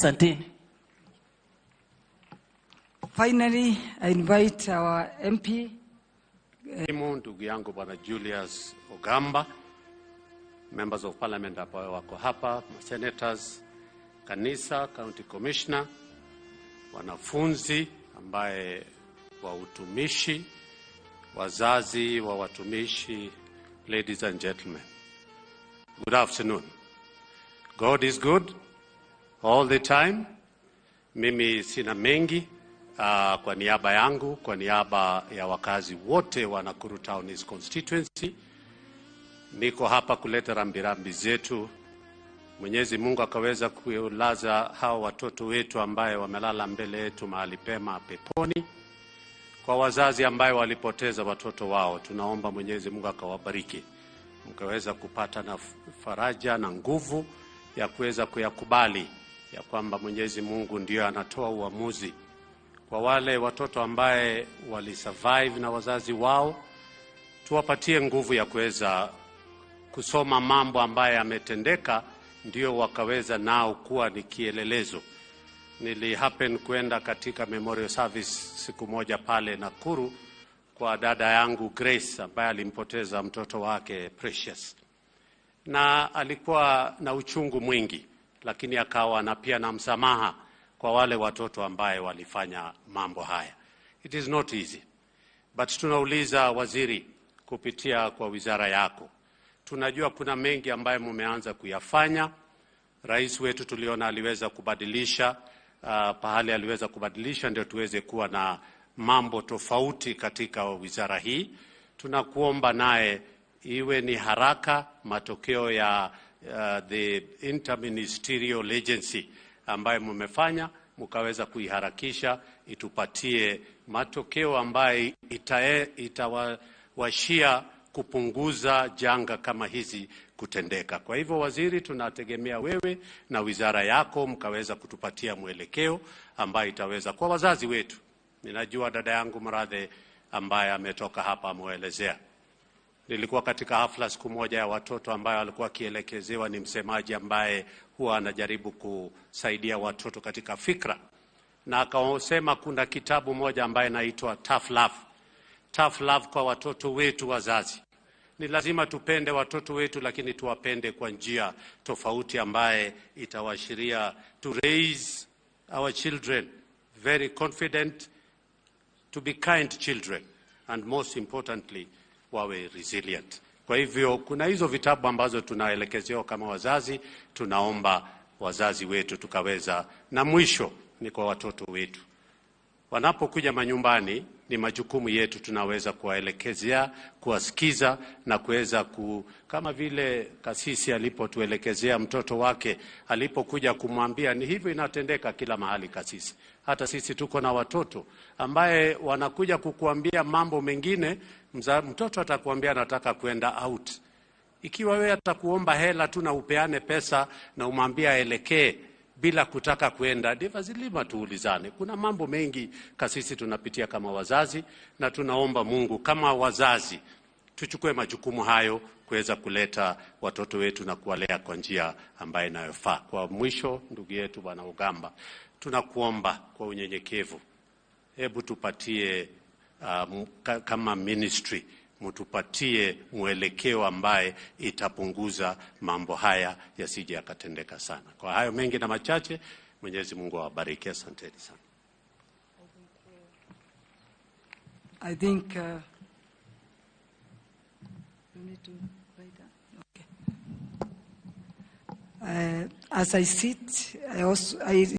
Asanteni. Finally, I invite our MP. Ndugu yangu Bwana Julius Ogamba, members of parliament ambao wako hapa, senators, kanisa, county commissioner, wanafunzi ambaye wa utumishi, wazazi wa watumishi, ladies and gentlemen. Good afternoon. God is good all the time. Mimi sina mengi kwa niaba yangu, kwa niaba ya wakazi wote wa Nakuru Town East constituency, niko hapa kuleta rambirambi zetu. Mwenyezi Mungu akaweza kulaza hawa watoto wetu ambaye wamelala mbele yetu mahali pema peponi. Kwa wazazi ambaye walipoteza watoto wao, tunaomba Mwenyezi Mungu akawabariki, mkaweza kupata na faraja na nguvu ya kuweza kuyakubali ya kwamba Mwenyezi Mungu ndiyo anatoa uamuzi. Kwa wale watoto ambaye walisurvive na wazazi wao, tuwapatie nguvu ya kuweza kusoma mambo ambayo yametendeka, ndio wakaweza nao kuwa ni kielelezo. Nili happen kwenda katika memorial service siku moja pale Nakuru kwa dada yangu Grace ambaye alimpoteza mtoto wake Precious, na alikuwa na uchungu mwingi, lakini akawa na pia na msamaha kwa wale watoto ambaye walifanya mambo haya. It is not easy. But tunauliza waziri, kupitia kwa wizara yako, tunajua kuna mengi ambayo mumeanza kuyafanya. Rais wetu tuliona aliweza kubadilisha pahali aliweza kubadilisha ndio tuweze kuwa na mambo tofauti katika wizara hii. Tunakuomba naye iwe ni haraka matokeo ya the interministerial agency ambayo mmefanya mkaweza kuiharakisha itupatie matokeo ambayo itawashia kupunguza janga kama hizi kutendeka. Kwa hivyo, waziri, tunategemea wewe na wizara yako mkaweza kutupatia mwelekeo ambayo itaweza kwa wazazi wetu. Ninajua dada yangu Mradhe ambaye ametoka hapa ameelezea. Nilikuwa katika hafla siku moja ya watoto ambayo alikuwa akielekezewa ni msemaji ambaye huwa anajaribu kusaidia watoto katika fikra, na akasema kuna kitabu moja ambaye inaitwa Tough Love. Tough Love kwa watoto wetu. Wazazi, ni lazima tupende watoto wetu, lakini tuwapende kwa njia tofauti ambaye itawashiria to raise our children very confident, to be kind children and most importantly wawe resilient. Kwa hivyo kuna hizo vitabu ambazo tunaelekezewa kama wazazi, tunaomba wazazi wetu tukaweza, na mwisho ni kwa watoto wetu wanapokuja manyumbani, ni majukumu yetu, tunaweza kuwaelekezea, kuwasikiza na kuweza kama vile kasisi alipotuelekezea mtoto wake alipokuja kumwambia, ni hivyo inatendeka kila mahali kasisi. Hata sisi tuko na watoto ambaye wanakuja kukuambia mambo mengine. Mtoto atakuambia anataka kwenda out. Ikiwa wewe atakuomba hela tu na upeane pesa na umwambie aelekee bila kutaka kwenda, lazima tuulizane. Kuna mambo mengi kasisi tunapitia kama wazazi, na tunaomba Mungu kama wazazi tuchukue majukumu hayo kuweza kuleta watoto wetu na kuwalea kwa njia ambayo inayofaa. Kwa mwisho, ndugu yetu Bwana Ugamba, tunakuomba kwa unyenyekevu, hebu tupatie kama ministry mtupatie mwelekeo ambaye itapunguza mambo haya yasije yakatendeka sana. Kwa hayo mengi na machache, Mwenyezi Mungu awabariki. Asanteni sana. I think you need to write down. Okay. As I sit, I also I